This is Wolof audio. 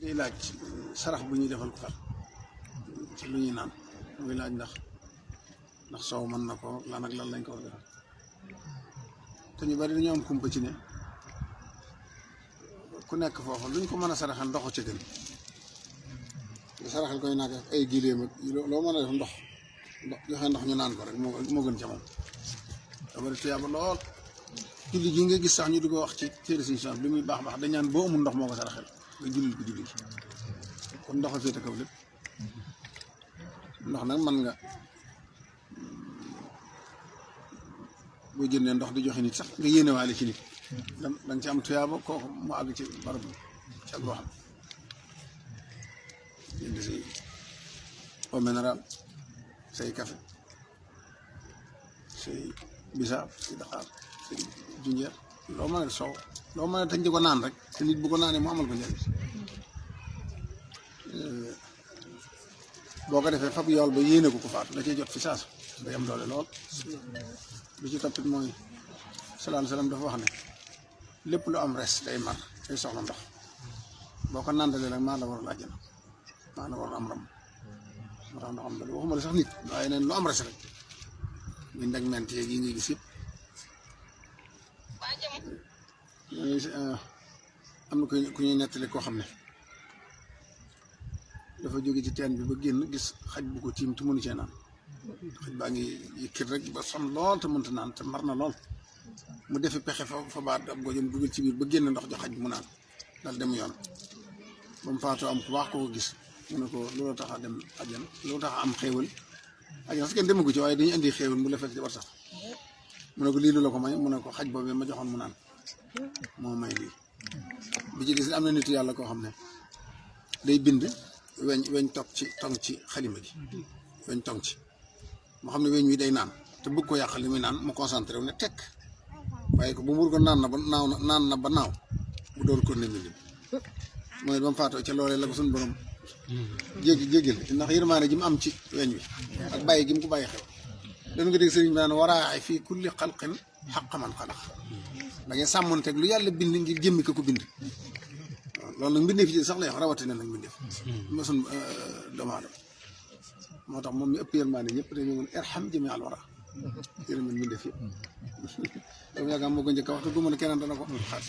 day laaj sarax bu ñuy defal ko xar ci lu ñuy naan muy laaj ndax soow mën na ko lan ak lan lañ ko war a defal te ñu bari dañoo am kumpa ci ne ku nekk foofu luñ ko mën a saraxal ndoxu ca gën saraxal koy naag ay giléem ak loo mën a def ndox joxe ndox ñu naan ko rek moo gën ca moom da bari tuyaaba lool julli gi nga gis sax ñu di ko wax ci téere Sëriñ Suhaybu li muy baax dañ naan boo amul ndox moo ko saraxel nga jullil ko julli gi kon ndox a féete kaw lépp ndox nag mën nga boo jëndee ndox di joxe nit sax nga yéenewaale ci nit danga ci am tuyaaba kooku mu àgg ci barab bi ci ak loo xam jënd say eau minérale say café say bisaab say daxaar say junjeer loo mën a soow loo mën a tañ di ko naan rek te nit bu ko naanee mu amal ko njëriñ boo ko defee fab yool ba yéene ko faatu da cee jot fi saasa day am doole lool bi ci toppit mooy sallallahu alayhi wa sallam dafa wax ne lépp lu am res day mar day soxla ndox boo ko nandalee nag maa la warul àjjana maa la warul am ram moo tax ndox am doole waxuma la sax nit waaye neen lu am res rek ñu ndeg ment yeeg yi ngay gis yëpp am na ku ñuy nettali koo xam ne dafa jóge ci teen bi ba génn gis xaj bu ko tiim te mënu cee naan xaj baa ngi yëkkit rek ba sam lool te mënta naan te mar na lool mu defi pexe fa baat ab gojom dugal ci biir ba génn ndox jox xaj bi mu naan dal dem yoon ba mu faatoo am ku baax ko gis mu ne ko loolu tax a dem àjjana loolu tax a am xéewal àjjana sax kenn demagu ci waaye dañuy indi xéewal mu la fekk ci war sax mu ne ko lii lu la ko may mu ne ko xaj boobee ma joxoon mu naan moo may lii bi ci des am na nitu yàlla koo xam ne day bind weñ tong ci xalima gi weñ tong ci moo xam ne weñ wi day naan te bëgg ko yàqal li muy naan mu concentré wu ne tekk waaye ko bu mur ko naan na ba naaw bu door ko ne mbind mooy ba mu faatoo ca loolee la ko suñu borom jéggal ndax yërmaane ji mu am ci weñ wi ak bàyyi gi mu ko bàyyi xew dañu nga dégg sëriñ bi naan waraaxe fii kulli xalqin xaq man xalaq da ngay sàmmonteeg lu yàlla bind ngir jëmmi ko bind loolu nag mbindeef ci sax lay wax rawatina nag mbindeef ma sun doomu aadama moo tax moom mi ëpp yërmaane ñëpp dañu mën irham jami al wara yërëm mbindeef yëpp dama yaakaar moo ko njëkk a wax te du ma ne keneen dana ko xaar